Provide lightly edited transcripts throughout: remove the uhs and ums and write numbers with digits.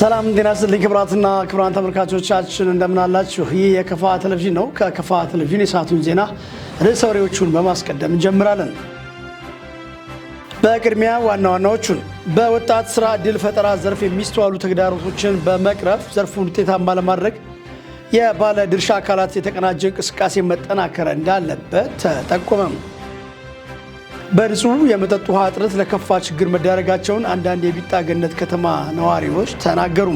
ሰላም ጤና ይስጥልኝ ክቡራትና ክቡራን ተመልካቾቻችን፣ እንደምን አላችሁ? ይህ የከፋ ቴሌቪዥን ነው። ከከፋ ቴሌቪዥን የሰዓቱን ዜና ርዕሰ ወሬዎቹን በማስቀደም እንጀምራለን። በቅድሚያ ዋና ዋናዎቹን። በወጣት ስራ ዕድል ፈጠራ ዘርፍ የሚስተዋሉ ተግዳሮቶችን በመቅረፍ ዘርፉን ውጤታማ ለማድረግ የባለ ድርሻ አካላት የተቀናጀ እንቅስቃሴ መጠናከር እንዳለበት ተጠቆመም። በንጹህ የመጠጥ ውሃ እጥረት ለከፋ ችግር መዳረጋቸውን አንዳንድ የቢጣ ገነት ከተማ ነዋሪዎች ተናገሩ።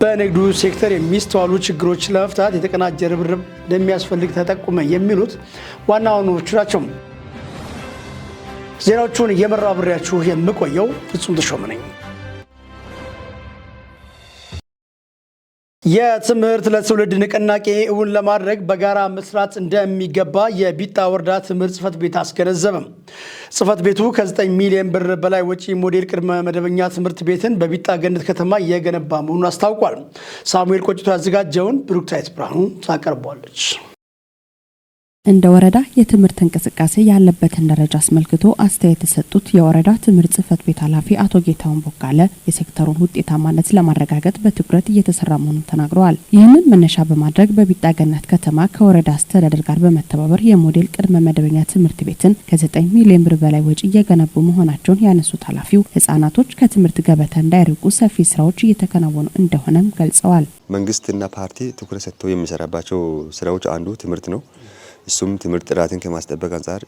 በንግዱ ሴክተር የሚስተዋሉ ችግሮችን ለመፍታት የተቀናጀ ርብርብ እንደሚያስፈልግ ተጠቆመ። የሚሉት ዋና ዋናዎቹ ናቸው። ዜናዎቹን እየመራው አብሬያችሁ የምቆየው ፍጹም ተሾመ ነኝ። የትምህርት ለትውልድ ንቅናቄ እውን ለማድረግ በጋራ መስራት እንደሚገባ የቢጣ ወረዳ ትምህርት ጽሕፈት ቤት አስገነዘበም። ጽሕፈት ቤቱ ከ9 ሚሊዮን ብር በላይ ወጪ ሞዴል ቅድመ መደበኛ ትምህርት ቤትን በቢጣ ገነት ከተማ እየገነባ መሆኑን አስታውቋል። ሳሙኤል ቆጭቶ ያዘጋጀውን ብሩክታይት ብርሃኑ ታቀርበዋለች። እንደ ወረዳ የትምህርት እንቅስቃሴ ያለበትን ደረጃ አስመልክቶ አስተያየት የሰጡት የወረዳ ትምህርት ጽሕፈት ቤት ኃላፊ አቶ ጌታሁን ቦጋለ የሴክተሩን ውጤታማነት ለማረጋገጥ በትኩረት እየተሰራ መሆኑን ተናግረዋል። ይህንን መነሻ በማድረግ በቢጣ ገነት ከተማ ከወረዳ አስተዳደር ጋር በመተባበር የሞዴል ቅድመ መደበኛ ትምህርት ቤትን ከ9 ሚሊዮን ብር በላይ ወጪ እየገነቡ መሆናቸውን ያነሱት ኃላፊው፣ ህጻናቶች ከትምህርት ገበታ እንዳይርቁ ሰፊ ስራዎች እየተከናወኑ እንደሆነም ገልጸዋል። መንግስትና ፓርቲ ትኩረት ሰጥተው የሚሰራባቸው ስራዎች አንዱ ትምህርት ነው። እሱም ትምህርት ጥራትን ከማስጠበቅ አንጻር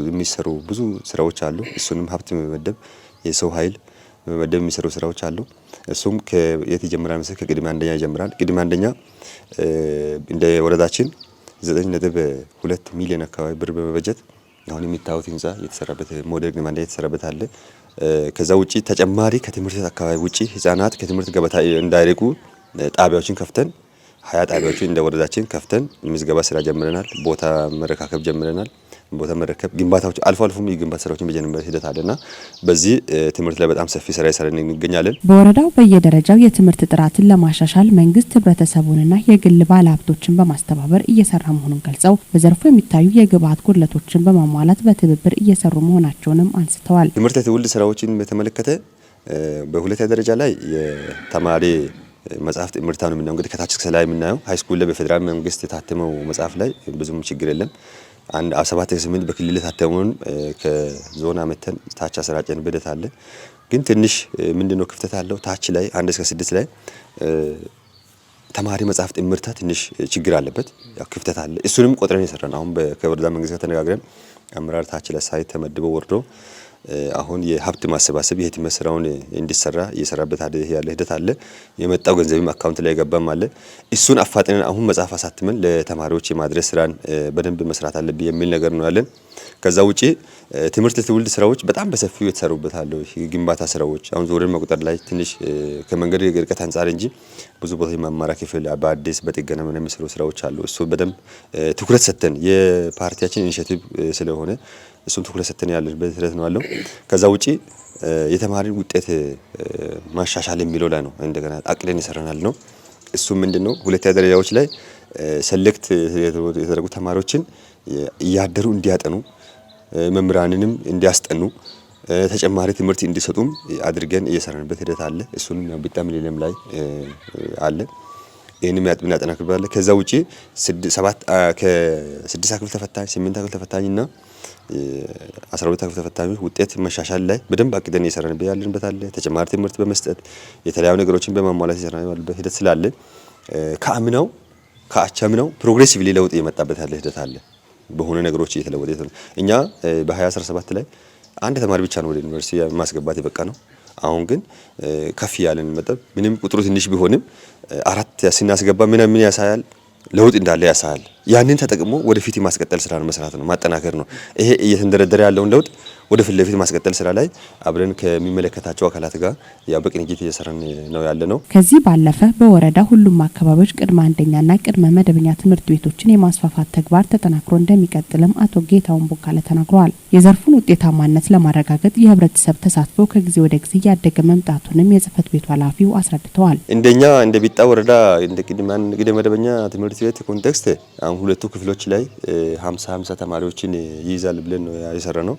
የሚሰሩ ብዙ ስራዎች አሉ። እሱንም ሀብት በመመደብ፣ የሰው ኃይል በመመደብ የሚሰሩ ስራዎች አሉ። እሱም ከየት ይጀምራል መሰለህ? ከቅድመ አንደኛ ይጀምራል። ቅድመ አንደኛ እንደ ወረዳችን 9.2 ሚሊዮን አካባቢ ብር በመበጀት አሁን የሚታዩት ህንፃ የተሰራበት፣ ሞዴል ቅድመ አንደኛ የተሰራበት አለ። ከዛ ውጪ ተጨማሪ ከትምህርት ቤት አካባቢ ውጪ ህጻናት ከትምህርት ገበታ እንዳይርቁ ጣቢያዎችን ከፍተን፣ 20 ጣቢያዎችን እንደ ወረዳችን ከፍተን ምዝገባ ስራ ጀምረናል። ቦታ መረካከብ ጀምረናል። ቦታ መረከብ፣ ግንባታዎች፣ አልፎ አልፎም የግንባታ ስራዎችን በጀመርንበት ሂደት አለና በዚህ ትምህርት ላይ በጣም ሰፊ ስራ እየሰራን እንገኛለን። በወረዳው በየደረጃው የትምህርት ጥራትን ለማሻሻል መንግስት ህብረተሰቡንና የግል ባለሀብቶችን በማስተባበር እየሰራ መሆኑን ገልጸው፣ በዘርፉ የሚታዩ የግብዓት ጉድለቶችን በማሟላት በትብብር እየሰሩ መሆናቸውንም አንስተዋል። ትምህርት የትውልድ ስራዎችን በተመለከተ በሁለተኛ ደረጃ ላይ የተማሪ መጽሐፍት ምርታ ነው የምናየው። እንግዲህ ከታች እስከ ላይ የምናየው high school ላይ በፌዴራል መንግስት የታተመው መጽሐፍ ላይ ብዙም ችግር የለም። አንድ ሰባት ስምንት በክልል የታተመውን ከዞን አመተን ታች አሰራጨን ሂደት አለ። ግን ትንሽ ምንድነው ክፍተት አለው? ታች ላይ 1 እስከ 6 ላይ ተማሪ መጽሐፍት እምርታ ትንሽ ችግር አለበት። ያው ክፍተት አለ። እሱንም ቆጥረን የሰራን አሁን ከወረዳ መንግስት ጋር ተነጋግረን አመራር ታች ላይ site ተመድበው ወርዶ አሁን የሀብት ማሰባሰብ የህትመት ስራውን እንዲሰራ እየሰራበት ያለ ሂደት አለ። የመጣው ገንዘብም account ላይ የገባም አለ። እሱን አፋጥነን አሁን መጽሐፍ አሳትመን ለተማሪዎች የማድረስ ስራን በደንብ መስራት አለብን የሚል ነገር ነው ያለን። ከዛ ውጪ ትምህርት ለትውልድ ስራዎች በጣም በሰፊው የተሰሩበት አለ። ግንባታ ስራዎች አሁን ዞርን መቁጠር ላይ ትንሽ ከመንገድ ርቀት አንጻር እንጂ ብዙ ቦታ የመማሪያ ክፍል በአዲስ በጥገና ምን የሚሰሩ ስራዎች አሉ። እሱ በደንብ ትኩረት ሰጥተን የፓርቲያችን initiative ስለሆነ እሱም ትኩረት ሰጥተን ያለንበት ሂደት ነው ያለው። ከዛ ውጪ የተማሪን ውጤት ማሻሻል የሚለው ላይ ነው እንደገና አቅደን የሰራናል ነው። እሱ ምንድነው? ሁለተኛ ደረጃዎች ላይ select የተደረጉ ተማሪዎችን እያደሩ እንዲያጠኑ፣ መምህራንንም እንዲያስጠኑ፣ ተጨማሪ ትምህርት እንዲሰጡም አድርገን እየሰራንበት ሂደት አለ። እሱንም ያው ቢጣ ሚሊኒየም ላይ አለ። ይህንም ያጠናክርበታል። ከዛ ውጪ ሰባት ከስድስት ክፍል ተፈታኝ፣ ስምንት ክፍል ተፈታኝ እና 12 ክፍል ተፈታኞች ውጤት መሻሻል ላይ በደንብ አቅደን እየሰራንበት ያለንበት አለ። ተጨማሪ ትምህርት በመስጠት፣ የተለያዩ ነገሮችን በማሟላት እየሰራን ያለበት ሂደት ስላለ ከአምናው ከአቻምናው progressively ለውጥ የመጣበት ያለ ሂደት አለ። በሆነ ነገሮች እየተለወጠ፣ እኛ በ2017 ላይ አንድ ተማሪ ብቻ ነው ወደ ዩኒቨርሲቲ ማስገባት የበቃ ነው። አሁን ግን ከፍ ያለን መጠን ምንም ቁጥሩ ትንሽ ቢሆንም አራት ስናስገባ ምን ምን ያሳያል? ለውጥ እንዳለ ያሳያል። ያንን ተጠቅሞ ወደፊት የማስቀጠል ስራ መስራት ነው፣ ማጠናከር ነው። ይሄ እየተንደረደረ ያለውን ለውጥ ወደ ፊት ለፊት ማስቀጠል ስራ ላይ አብረን ከሚመለከታቸው አካላት ጋር ያው በቅንጅት እየሰራን ነው ያለ ነው። ከዚህ ባለፈ በወረዳ ሁሉም አካባቢዎች ቅድመ አንደኛና ቅድመ መደበኛ ትምህርት ቤቶችን የማስፋፋት ተግባር ተጠናክሮ እንደሚቀጥልም አቶ ጌታሁን ቦጋለ ተናግረዋል። የዘርፉን ውጤታማነት ለማረጋገጥ የህብረተሰብ ተሳትፎ ከጊዜ ወደ ጊዜ እያደገ መምጣቱንም የጽህፈት ቤቱ ኃላፊው አስረድተዋል። እንደኛ እንደ ቢጣ ወረዳ እንደ ቅድመ መደበኛ ትምህርት ቤት context አሁን ሁለቱ ክፍሎች ላይ 50 50 ተማሪዎችን ይይዛል ብለን ነው የሰራነው።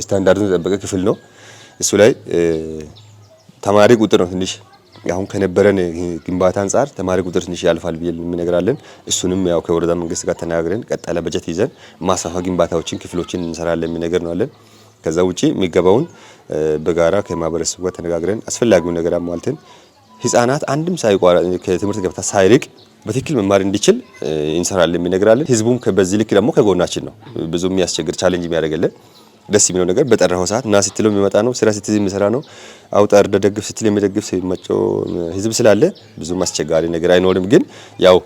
ስታንዳርዱን የጠበቀ ክፍል ነው። እሱ ላይ ተማሪ ቁጥር ነው ትንሽ አሁን ከነበረን ግንባታ አንጻር ተማሪ ቁጥር ትንሽ ያልፋል ብዬ እንነግራለን። እሱንም ያው ከወረዳ መንግስት ጋር ተነጋግረን ቀጣይ በጀት ይዘን ማስፋፋ ግንባታዎችን ክፍሎችን እንሰራለን የሚል ነገር ነው አለን። ከዛ ውጪ የሚገባውን በጋራ ከማህበረሰቡ ጋር ተነጋግረን አስፈላጊውን ነገር አሟልተን ህፃናት አንድም ሳይቋረጥ ከትምህርት ገበታ ሳይርቅ በትክክል መማር እንዲችል እንሰራለን የሚል ነገር አለን። ህዝቡም በዚህ ልክ ደግሞ ከጎናችን ነው። ብዙ የሚያስቸግር challenge የሚያደርግልን ደስ የሚለው ነገር በጠራኸው ሰዓት ና ስትለው የሚመጣ ነው። ስራ ስትል የሚሰራ ነው። አውጣ እርዳ ደግፍ ስትል የሚደግፍ ሲመቸው ህዝብ ስላለ ብዙም አስቸጋሪ ነገር አይኖርም። ግን ያው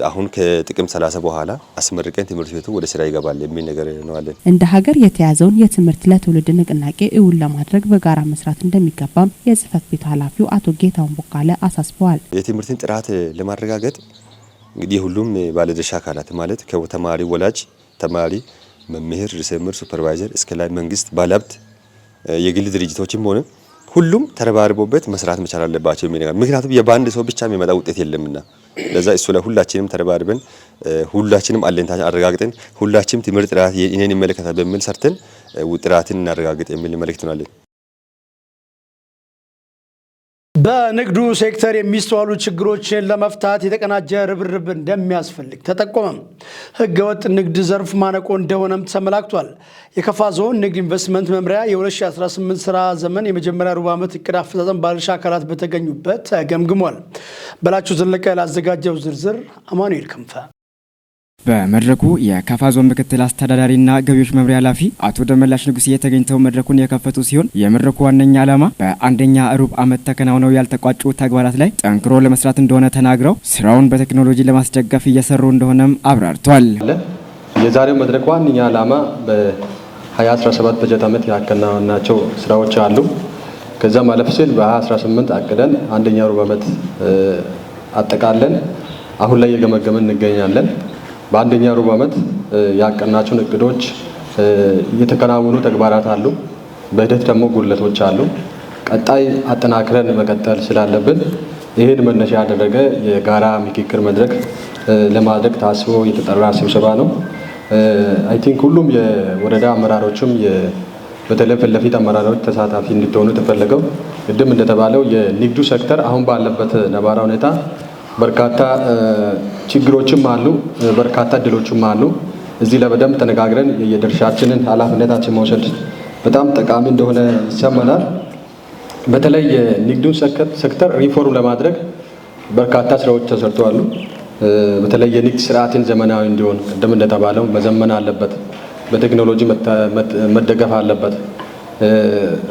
አሁን ከጥቅምት 30 በኋላ አስመርቀን ትምህርት ቤቱ ወደ ስራ ይገባል የሚል ነገር ነው አለን። እንደ ሀገር የተያዘውን የትምህርት ለትውልድ ንቅናቄ እውን ለማድረግ በጋራ መስራት እንደሚገባም የጽህፈት ቤቱ ኃላፊው አቶ ጌታሁን ቦጋለ አሳስበዋል። የትምህርትን ጥራት ለማረጋገጥ እንግዲህ ሁሉም ባለድርሻ አካላት ማለት ከተማሪ ወላጅ፣ ተማሪ፣ መምህር፣ ርዕሰ መምህር፣ supervisor እስከ ላይ መንግስት፣ ባለሀብት፣ የግል ድርጅቶችም ሆነ ሁሉም ተረባርቦበት መስራት መቻል አለባቸው የሚል ነገር፣ ምክንያቱም የባንድ ሰው ብቻ የሚመጣ ውጤት የለምና ለዛ እሱ ላይ ሁላችንም ተረባርበን ሁላችንም አለኝታችን አረጋግጠን ሁላችንም ትምህርት ጥራት እኔን ይመለከታል በሚል ሰርተን ጥራትን እናረጋግጥ የሚል መልእክት ነው አለን። በንግዱ ሴክተር የሚስተዋሉ ችግሮችን ለመፍታት የተቀናጀ ርብርብ እንደሚያስፈልግ ተጠቆመም። ህገወጥ ንግድ ዘርፍ ማነቆ እንደሆነም ተመላክቷል። የከፋ ዞን ንግድ ኢንቨስትመንት መምሪያ የ2018 ስራ ዘመን የመጀመሪያ ሩብ ዓመት እቅድ አፈጻጸም ባለድርሻ አካላት በተገኙበት ተገምግሟል። በላቸው ዘለቀ ላዘጋጀው ዝርዝር አማኑኤል ክንፈ። በመድረኩ የካፋ ዞን ምክትል አስተዳዳሪና ገቢዎች መምሪያ ኃላፊ አቶ ደመላሽ ንጉሴ ተገኝተው መድረኩን የከፈቱ ሲሆን የመድረኩ ዋነኛ ዓላማ በአንደኛ ሩብ ዓመት ተከናውነው ያልተቋጩ ተግባራት ላይ ጠንክሮ ለመስራት እንደሆነ ተናግረው ስራውን በቴክኖሎጂ ለማስደገፍ እየሰሩ እንደሆነም አብራርተዋል። የዛሬው መድረክ ዋነኛ ዓላማ በ2017 በጀት ዓመት ያከናወናቸው ስራዎች አሉ። ከዛም አለፍ ሲል በ2018 አቅደን አንደኛ ሩብ ዓመት አጠቃለን አሁን ላይ እየገመገምን እንገኛለን። በአንደኛ ሩብ ዓመት ያቀናቸውን እቅዶች የተከናወኑ ተግባራት አሉ። በሂደት ደግሞ ጉድለቶች አሉ። ቀጣይ አጠናክረን መቀጠል ስላለብን ይህን መነሻ ያደረገ የጋራ ምክክር መድረክ ለማድረግ ታስቦ የተጠራ ስብሰባ ነው። I think ሁሉም የወረዳ አመራሮችም በተለይ ፊት ለፊት አመራሮች ተሳታፊ እንድትሆኑ የተፈለገው ቅድም እንደተባለው የንግዱ ሴክተር አሁን ባለበት ነባራዊ ሁኔታ በርካታ ችግሮችም አሉ፣ በርካታ እድሎችም አሉ። እዚህ ላይ በደንብ ተነጋግረን የድርሻችንን ኃላፊነታችን መውሰድ በጣም ጠቃሚ እንደሆነ ይሰማናል። በተለይ የንግዱን ሴክተር ሪፎርም ለማድረግ በርካታ ስራዎች ተሰርተዋል። በተለይ የንግድ ስርዓትን ዘመናዊ እንዲሆን ቅድም እንደተባለው መዘመን አለበት፣ በቴክኖሎጂ መደገፍ አለበት።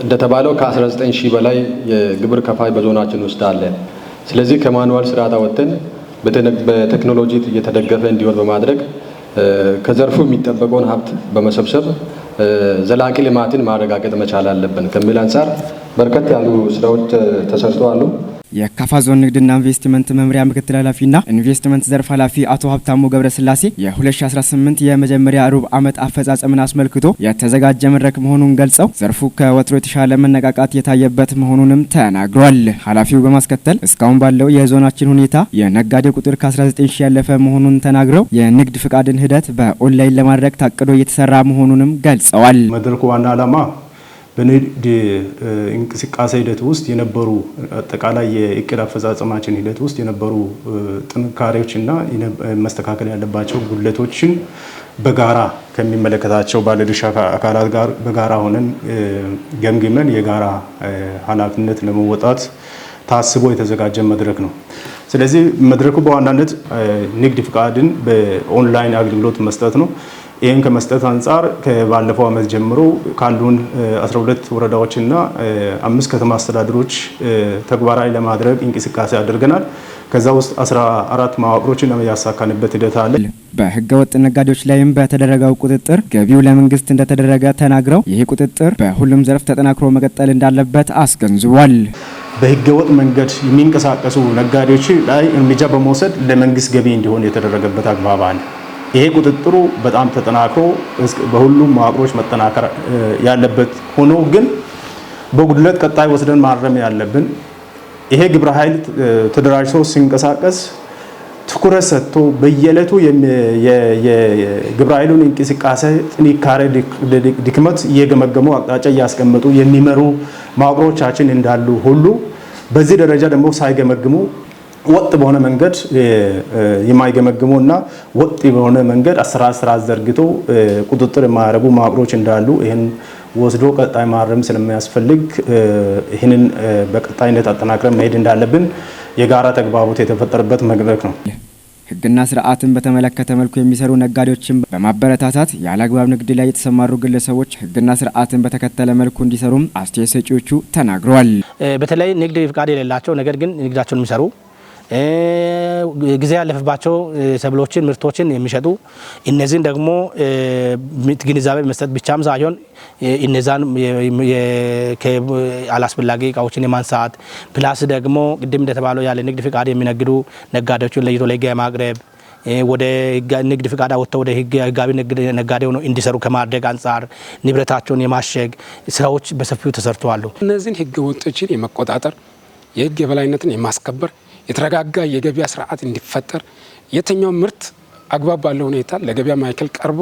እንደተባለው ከ19 ሺህ በላይ የግብር ከፋይ በዞናችን ውስጥ አለ። ስለዚህ ከ manual ስርዓት አወጥተን በቴክኖሎጂ እየተደገፈ እንዲሆን በማድረግ ከዘርፉ የሚጠበቀውን ሀብት በመሰብሰብ ዘላቂ ልማትን ማረጋገጥ መቻል አለብን ከሚል አንጻር በርከት ያሉ ስራዎች ተሰርተዋል። የካፋ ዞን ንግድና ኢንቨስትመንት መምሪያ ምክትል ኃላፊና ኢንቨስትመንት ዘርፍ ኃላፊ አቶ ሀብታሙ ገብረስላሴ የ2018 የመጀመሪያ ሩብ ዓመት አፈጻጸምን አስመልክቶ የተዘጋጀ መድረክ መሆኑን ገልጸው ዘርፉ ከወትሮ የተሻለ መነቃቃት የታየበት መሆኑንም ተናግሯል። ኃላፊው በማስከተል እስካሁን ባለው የዞናችን ሁኔታ የነጋዴ ቁጥር ከ19 ሺህ ያለፈ መሆኑን ተናግረው የንግድ ፍቃድን ሂደት በኦንላይን ለማድረግ ታቅዶ እየተሰራ መሆኑንም ገልጸዋል። መድረኩ ዋና ዓላማ በንግድ እንቅስቃሴ ሂደት ውስጥ የነበሩ አጠቃላይ የእቅድ አፈጻጸማችን ሂደት ውስጥ የነበሩ ጥንካሬዎችና መስተካከል ያለባቸው ጉድለቶችን በጋራ ከሚመለከታቸው ባለድርሻ አካላት ጋር በጋራ ሆነን ገምግመን የጋራ ኃላፊነት ለመወጣት ታስቦ የተዘጋጀ መድረክ ነው። ስለዚህ መድረኩ በዋናነት ንግድ ፍቃድን በኦንላይን አገልግሎት መስጠት ነው። ይህን ከመስጠት አንጻር ከባለፈው ዓመት ጀምሮ ካሉን 12 ወረዳዎችና 5 ከተማ አስተዳደሮች ተግባራዊ ለማድረግ እንቅስቃሴ አድርገናል። ከዛ ውስጥ 14 መዋቅሮችን ያሳካንበት ሂደት አለ። በህገወጥ ነጋዴዎች ላይም በተደረገው ቁጥጥር ገቢው ለመንግስት እንደተደረገ ተናግረው ይህ ቁጥጥር በሁሉም ዘርፍ ተጠናክሮ መቀጠል እንዳለበት አስገንዝቧል። በህገወጥ መንገድ የሚንቀሳቀሱ ነጋዴዎች ላይ እርምጃ በመውሰድ ለመንግስት ገቢ እንዲሆን የተደረገበት አግባብ አለ። ይሄ ቁጥጥሩ በጣም ተጠናክሮ በሁሉም መዋቅሮች መጠናከር ያለበት ሆኖ ግን በጉድለት ቀጣይ ወስደን ማረም ያለብን ይሄ ግብረ ኃይል ተደራጅቶ ሲንቀሳቀስ ትኩረት ሰጥቶ በየዕለቱ የግብረ ኃይሉን እንቅስቃሴ ጥንካሬ፣ ድክመት እየገመገሙ አቅጣጫ እያስቀመጡ የሚመሩ መዋቅሮቻችን እንዳሉ ሁሉ በዚህ ደረጃ ደግሞ ሳይገመግሙ ወጥ በሆነ መንገድ የማይገመግሙ እና ወጥ በሆነ መንገድ አሰራር ስርዓት ዘርግቶ ቁጥጥር የማያደርጉ መዋቅሮች እንዳሉ ይህን ወስዶ ቀጣይ ማረም ስለሚያስፈልግ ይህንን በቀጣይነት አጠናክረን መሄድ እንዳለብን የጋራ ተግባቦት የተፈጠረበት መድረክ ነው። ሕግና ስርዓትን በተመለከተ መልኩ የሚሰሩ ነጋዴዎችን በማበረታታት ያለአግባብ ንግድ ላይ የተሰማሩ ግለሰቦች ሕግና ስርዓትን በተከተለ መልኩ እንዲሰሩም አስተያየት ሰጪዎቹ ተናግረዋል። በተለይ ንግድ ፍቃድ የሌላቸው ነገር ግን ንግዳቸውን የሚሰሩ፣ ጊዜ ያለፈባቸው ሰብሎችን፣ ምርቶችን የሚሸጡ እነዚህን ደግሞ ግንዛቤ መስጠት ብቻም ሳይሆን እነዛን አላስፈላጊ እቃዎችን የማንሳት፣ plus ደግሞ ቅድም እንደተባለው ያለ ንግድ ፍቃድ የሚነግዱ ነጋዴዎችን ለይቶ ለህግ የማቅረብ፣ ወደ ንግድ ፍቃድ አወጥተው ወደ ህጋዊ ነጋዴ ሆነው እንዲሰሩ ከማድረግ አንጻር ንብረታቸውን የማሸግ ስራዎች በሰፊው ተሰርተዋል። እነዚህን ህገ ወጦችን የመቆጣጠር፣ የህግ የበላይነትን የማስከበር፣ የተረጋጋ የገበያ ስርዓት እንዲፈጠር፣ የትኛው ምርት አግባብ ባለው ሁኔታ ለገበያ ማዕከል ቀርቦ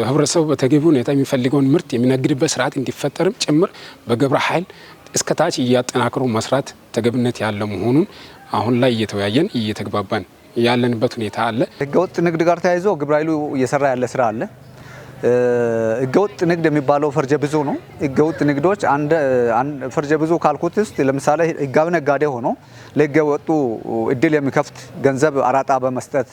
ህብረተሰቡ በተገቢ ሁኔታ የሚፈልገውን ምርት የሚነግድበት ስርዓት እንዲፈጠርም ጭምር በግብረ ኃይል እስከ ታች እያጠናክሩ መስራት ተገቢነት ያለው መሆኑን አሁን ላይ እየተወያየን እየተግባባን ያለንበት ሁኔታ አለ። ህገወጥ ንግድ ጋር ተያይዞ ግብረ ኃይሉ እየሰራ ያለ ስራ አለ። ህገወጥ ንግድ የሚባለው ፈርጀ ብዙ ነው። ህገወጥ ንግዶች ፈርጀ ብዙ ካልኩት ውስጥ ለምሳሌ ህጋዊ ነጋዴ ሆኖ ለህገ ወጡ እድል የሚከፍት፣ ገንዘብ አራጣ በመስጠት፣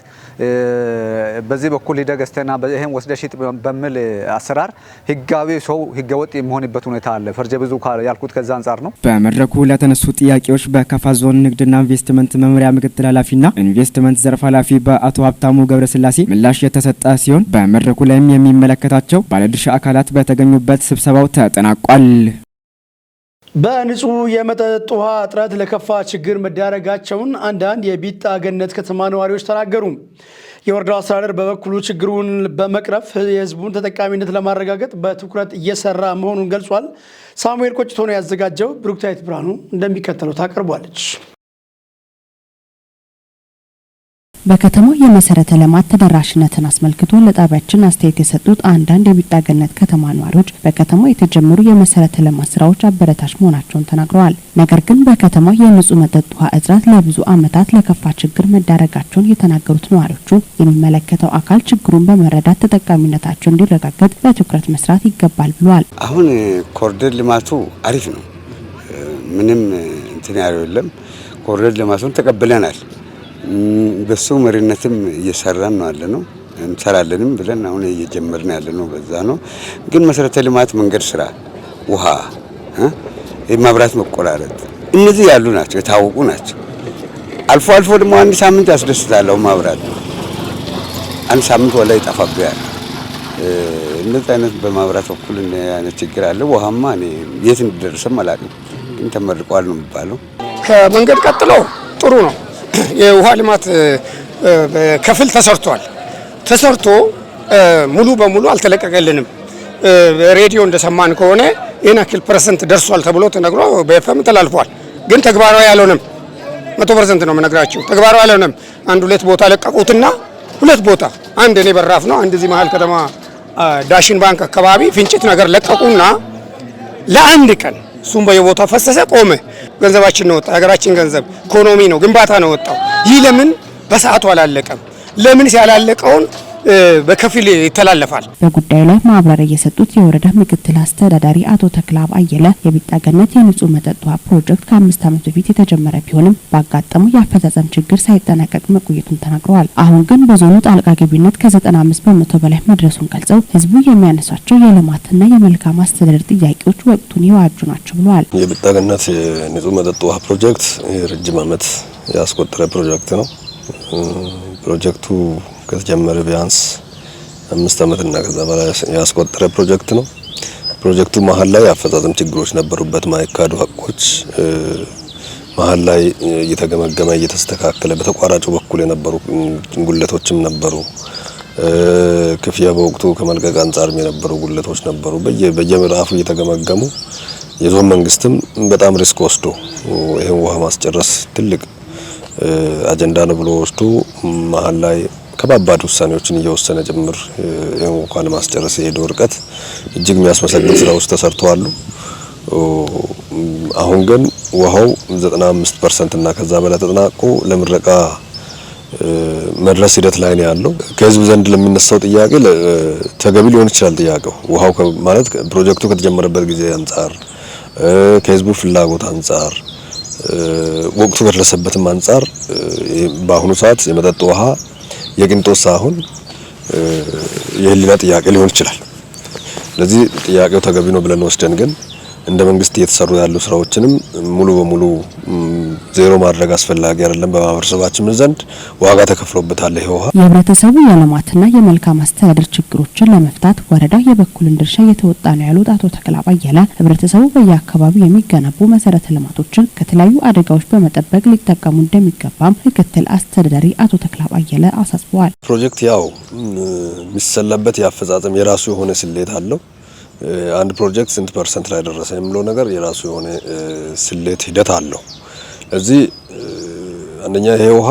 በዚህ በኩል ሂደህ ገዝተና ይሄን ወስደህ ሽጥ በሚል አሰራር ህጋዊ ሰው ህገወጥ የሚሆንበት ሁኔታ አለ። ፈርጀ ብዙ ያልኩት ከዛ አንጻር ነው። በመድረኩ ለተነሱ ጥያቄዎች በካፋ ዞን ንግድና ኢንቨስትመንት መምሪያ ምክትል ኃላፊና ኢንቨስትመንት ዘርፍ ኃላፊ በአቶ ሀብታሙ ገብረስላሴ ምላሽ የተሰጠ ሲሆን በመድረኩ ላይም የሚመለከታቸው ባለድርሻ አካላት በተገኙበት ስብሰባው ተጠናቋል። በንጹህ የመጠጥ ውሃ እጥረት ለከፋ ችግር መዳረጋቸውን አንዳንድ የቢጣ ገነት ከተማ ነዋሪዎች ተናገሩ። የወረዳው አስተዳደር በበኩሉ ችግሩን በመቅረፍ የሕዝቡን ተጠቃሚነት ለማረጋገጥ በትኩረት እየሰራ መሆኑን ገልጿል። ሳሙኤል ቆጭቶ ነው ያዘጋጀው። ብሩክታዊት ብርሃኑ እንደሚከተለው ታቀርቧለች። በከተማው የመሰረተ ልማት ተደራሽነትን አስመልክቶ ለጣቢያችን አስተያየት የሰጡት አንዳንድ የቢጣ ገነት ከተማ ነዋሪዎች በከተማው የተጀመሩ የመሰረተ ልማት ስራዎች አበረታች መሆናቸውን ተናግረዋል። ነገር ግን በከተማው የንጹህ መጠጥ ውሃ እጥረት ለብዙ ዓመታት ለከፋ ችግር መዳረጋቸውን የተናገሩት ነዋሪዎቹ የሚመለከተው አካል ችግሩን በመረዳት ተጠቃሚነታቸው እንዲረጋገጥ በትኩረት መስራት ይገባል ብለዋል። አሁን ኮሪደር ልማቱ አሪፍ ነው። ምንም እንትን ያለው የለም። ኮሪደር ልማቱን ተቀብለናል። በሱ መሪነትም እየሰራን ነው ያለ ነው፣ እንሰራለንም ብለን አሁን እየጀመርን ያለ ነው። በዛ ነው። ግን መሰረተ ልማት፣ መንገድ ስራ፣ ውሃ፣ መብራት መቆራረጥ እነዚህ ያሉ ናቸው፣ የታወቁ ናቸው። አልፎ አልፎ ደግሞ አንድ ሳምንት ያስደስታል። መብራት አንድ ሳምንት ወላ ይጠፋብያል። እንደዚህ አይነት በማብራት በኩል አይነት ችግር አለ። ውሃማ እኔ የት እንደደረሰም አላውቅም፣ ግን ተመርቋል ነው የሚባለው። ከመንገድ ቀጥሎ ጥሩ ነው። የውሃ ልማት ከፊል ተሰርቷል። ተሰርቶ ሙሉ በሙሉ አልተለቀቀልንም። ሬዲዮ እንደሰማን ከሆነ ይህን ያክል percent ደርሷል ተብሎ ተነግሮ በኤፍኤም ተላልፏል። ግን ተግባራዊ አልሆነም። 100% ነው የምነግራቸው። ተግባራዊ አልሆነም። አንድ ሁለት ቦታ ለቀቁትና ሁለት ቦታ፣ አንድ እኔ በራፍ ነው፣ አንድ እዚህ መሀል ከተማ ዳሽን ባንክ አካባቢ ፍንጭት ነገር ለቀቁና ለአንድ ቀን እሱም በየቦታው ፈሰሰ፣ ቆመ። ገንዘባችን ነው ወጣ። የሀገራችን ገንዘብ ኢኮኖሚ ነው፣ ግንባታ ነው ወጣው። ይህ ለምን በሰዓቱ አላለቀም? ለምን ሲያላለቀውን በከፊል ይተላለፋል? በጉዳዩ ላይ ማብራሪያ የሰጡት የወረዳ ምክትል አስተዳዳሪ አቶ ተክላብ አየለ የቢጣ ገነት የንጹህ መጠጥ ውሃ ፕሮጀክት ከ5 ዓመት በፊት የተጀመረ ቢሆንም ባጋጠመው የአፈጻጸም ችግር ሳይጠናቀቅ መቆየቱን ተናግረዋል። አሁን ግን በዞኑ ጣልቃ ገብነት ከ95% በላይ መድረሱን ገልጸው ህዝቡ የሚያነሳቸው የልማትና የመልካም አስተዳደር ጥያቄዎች ወቅቱን የዋጁ ናቸው ብለዋል። የቢጣ ገነት የንጹህ መጠጥ ውሃ ፕሮጀክት የረጅም ዓመት ያስቆጠረ ፕሮጀክት ነው። ፕሮጀክቱ ከተጀመረ ቢያንስ 5 ዓመት እና ከዛ በላይ ያስቆጠረ ፕሮጀክት ነው። ፕሮጀክቱ መሀል ላይ የአፈጻጸም ችግሮች ነበሩበት። ማይካዱ ሀቆች መሀል ላይ እየተገመገመ እየተስተካከለ በተቋራጩ በኩል የነበሩ ጉድለቶችም ነበሩ። ክፍያ በወቅቱ ከመልቀቅ አንጻርም የነበሩ ጉድለቶች ነበሩ። በየምዕራፉ እየተገመገሙ የዞን መንግስትም በጣም risk ወስዶ ይህን ውሃ ማስጨረስ ትልቅ አጀንዳ ነው ብሎ ወስዶ መሀል ላይ ከባባድ ውሳኔዎችን እየወሰነ ጭምር ይህን ውሃ ለማስጨረስ የሄደው ርቀት እጅግ የሚያስመሰግን ስራዎች ተሰርተዋል። አሁን ግን ውሃው 95% እና ከዛ በላይ ተጠናቆ ለምረቃ መድረስ ሂደት ላይ ነው ያለው። ከህዝብ ዘንድ ለሚነሳው ጥያቄ ተገቢ ሊሆን ይችላል። ጥያቄው ውሃው ማለት ፕሮጀክቱ ከተጀመረበት ጊዜ አንጻር፣ ከህዝቡ ፍላጎት አንጻር፣ ወቅቱ ከደረሰበትም አንጻር በአሁኑ ሰዓት የመጠጥ ውሃ የቅንጦት ሳይሆን የህሊና ጥያቄ ሊሆን ይችላል። ስለዚህ ጥያቄው ተገቢ ነው ብለን ወስደን ግን እንደ መንግስት እየተሰሩ ያሉ ስራዎችንም ሙሉ በሙሉ ዜሮ ማድረግ አስፈላጊ አይደለም። በማህበረሰባችን ዘንድ ዋጋ ተከፍሎበታል ይሄ ውሃ። የህብረተሰቡ የልማትና የመልካም አስተዳደር ችግሮችን ለመፍታት ወረዳው የበኩሉን ድርሻ እየተወጣ ነው ያሉት አቶ ተክለአብ አየለ፣ ህብረተሰቡ በየአካባቢው የሚገነቡ መሰረተ ልማቶችን ከተለያዩ አደጋዎች በመጠበቅ ሊጠቀሙ እንደሚገባም ምክትል አስተዳዳሪ አቶ ተክለአብ አየለ አሳስበዋል። ፕሮጀክት ያው የሚሰላበት የአፈጻጸም የራሱ የሆነ ስሌት አለው። አንድ ፕሮጀክት ስንት percent ላይ ደረሰ የሚለው ነገር የራሱ የሆነ ስሌት ሂደት አለው። ለዚህ አንደኛ ይሄ ውሃ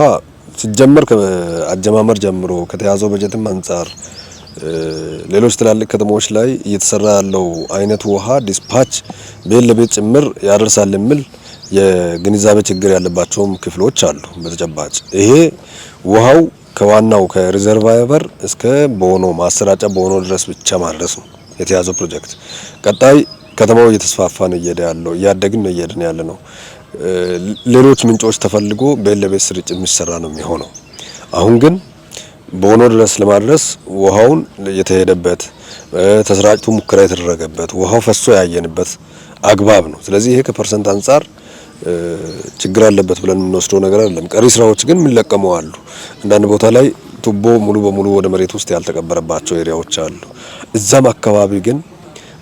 ሲጀመር ከአጀማመር ጀምሮ ከተያዘው በጀትም አንጻር ሌሎች ትላልቅ ከተሞች ላይ እየተሰራ ያለው አይነት ውሃ dispatch ቤት ለቤት ጭምር ያደርሳል የሚል የግንዛቤ ችግር ያለባቸውም ክፍሎች አሉ። በተጨባጭ ይሄ ውሃው ከዋናው ከ reservoir እስከ ቦኖ ማሰራጫ ቦኖ ድረስ ብቻ ማድረስ ነው የተያዘው ፕሮጀክት። ቀጣይ ከተማው እየተስፋፋ ነው እየሄደ ያለው፣ እያደግን ነው እየሄድን ያለ ነው። ሌሎች ምንጮች ተፈልጎ ቤት ለቤት ስርጭት የሚሰራ ነው የሚሆነው። አሁን ግን ቦኖ ድረስ ለማድረስ ውሃውን የተሄደበት፣ ተሰራጭቶ ሙከራ የተደረገበት፣ ውሃው ፈሶ ያየንበት አግባብ ነው። ስለዚህ ይሄ ከ percent አንጻር ችግር አለበት ብለን የምንወስደው ነገር አይደለም። ቀሪ ስራዎች ግን የሚለቀሙ አሉ። አንዳንድ ቦታ ላይ ቱቦ ሙሉ በሙሉ ወደ መሬት ውስጥ ያልተቀበረባቸው area ዎች አሉ። እዛም አካባቢ ግን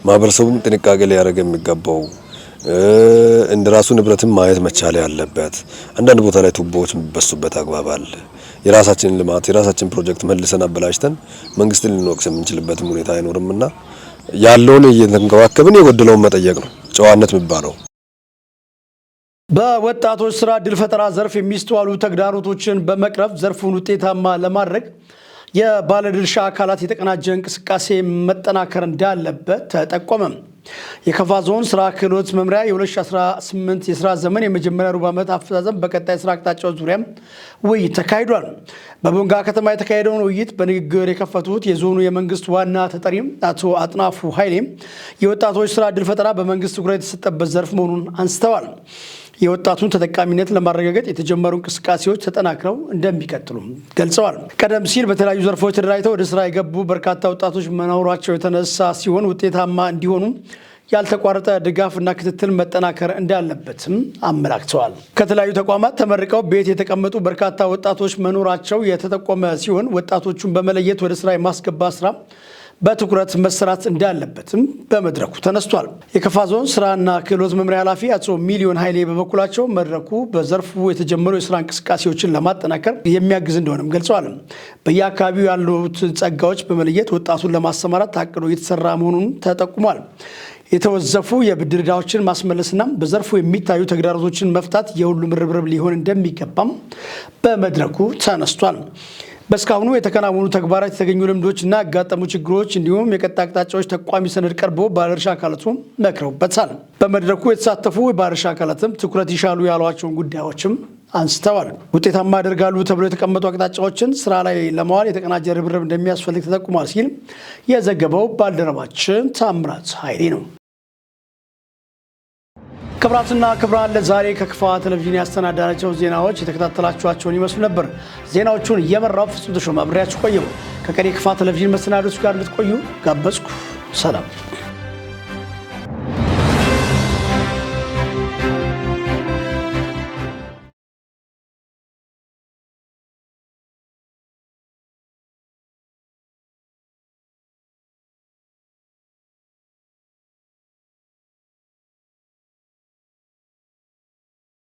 ማህበረሰቡም ጥንቃቄ ሊያደርግ የሚገባው፣ እንደራሱ ንብረትም ማየት መቻል ያለበት፣ አንዳንድ ቦታ ላይ ቱቦዎች የሚበሱበት አግባብ አለ። የራሳችንን ልማት፣ የራሳችን ፕሮጀክት መልሰን አበላሽተን መንግስትን ልንወቅስ የምንችልበትም ሁኔታ አይኖርምና ያለውን እየተንከባከብን የጎደለውን መጠየቅ ነው ጨዋነት የሚባለው። በወጣቶች ስራ ዕድል ፈጠራ ዘርፍ የሚስተዋሉ ተግዳሮቶችን በመቅረፍ ዘርፉን ውጤታማ ለማድረግ የባለድርሻ አካላት የተቀናጀ እንቅስቃሴ መጠናከር እንዳለበት ተጠቆመ። የከፋ ዞን ስራ ክህሎት መምሪያ የ2018 የስራ ዘመን የመጀመሪያ ሩብ ዓመት አፈጻጸም በቀጣይ ስራ አቅጣጫዎች ዙሪያም ውይይት ተካሂዷል። በቦንጋ ከተማ የተካሄደውን ውይይት በንግግር የከፈቱት የዞኑ የመንግስት ዋና ተጠሪ አቶ አጥናፉ ኃይሌ የወጣቶች ስራ ዕድል ፈጠራ በመንግስት ትኩረት የተሰጠበት ዘርፍ መሆኑን አንስተዋል። የወጣቱን ተጠቃሚነት ለማረጋገጥ የተጀመሩ እንቅስቃሴዎች ተጠናክረው እንደሚቀጥሉ ገልጸዋል። ቀደም ሲል በተለያዩ ዘርፎች ተደራጅተው ወደ ስራ የገቡ በርካታ ወጣቶች መኖራቸው የተነሳ ሲሆን ውጤታማ እንዲሆኑ ያልተቋረጠ ድጋፍና ክትትል መጠናከር እንዳለበትም አመላክተዋል። ከተለያዩ ተቋማት ተመርቀው ቤት የተቀመጡ በርካታ ወጣቶች መኖራቸው የተጠቆመ ሲሆን ወጣቶቹን በመለየት ወደ ስራ የማስገባት ስራ በትኩረት መሰራት እንዳለበትም በመድረኩ ተነስቷል። የከፋ ዞን ስራና ክህሎት መምሪያ ኃላፊ አቶ ሚሊዮን ኃይሌ በበኩላቸው መድረኩ በዘርፉ የተጀመሩ የስራ እንቅስቃሴዎችን ለማጠናከር የሚያግዝ እንደሆነም ገልጸዋል። በየአካባቢው ያሉትን ጸጋዎች በመለየት ወጣቱን ለማሰማራት ታቅዶ እየተሰራ መሆኑን ተጠቁሟል። የተወዘፉ የብድር ዕዳዎችን ማስመለስና በዘርፉ የሚታዩ ተግዳሮቶችን መፍታት የሁሉም ርብርብ ሊሆን እንደሚገባም በመድረኩ ተነስቷል። በእስካሁኑ የተከናወኑ ተግባራት፣ የተገኙ ልምዶችና ያጋጠሙ ችግሮች እንዲሁም የቀጣይ አቅጣጫዎች ጠቋሚ ሰነድ ቀርቦ ባለድርሻ አካላቱ መክረውበታል። በመድረኩ የተሳተፉ የባለድርሻ አካላትም ትኩረት ይሻሉ ያሏቸውን ጉዳዮችም አንስተዋል። ውጤታማ ያደርጋሉ ተብሎ የተቀመጡ አቅጣጫዎችን ስራ ላይ ለማዋል የተቀናጀ ርብርብ እንደሚያስፈልግ ተጠቁሟል ሲል የዘገበው ባልደረባችን ታምራት ኃይሌ ነው። ክቡራትና ክቡራን፣ ለዛሬ ከክፋ ቴሌቪዥን ያሰናዳናቸው ዜናዎች የተከታተላችኋቸውን ይመስሉ ነበር። ዜናዎቹን እየመራው ፍጹም ተሾመ አብሬያችሁ ቆየሁ። ከቀሪ ክፋ ቴሌቪዥን መሰናዶች ጋር እንድትቆዩ ጋበዝኩ። ሰላም።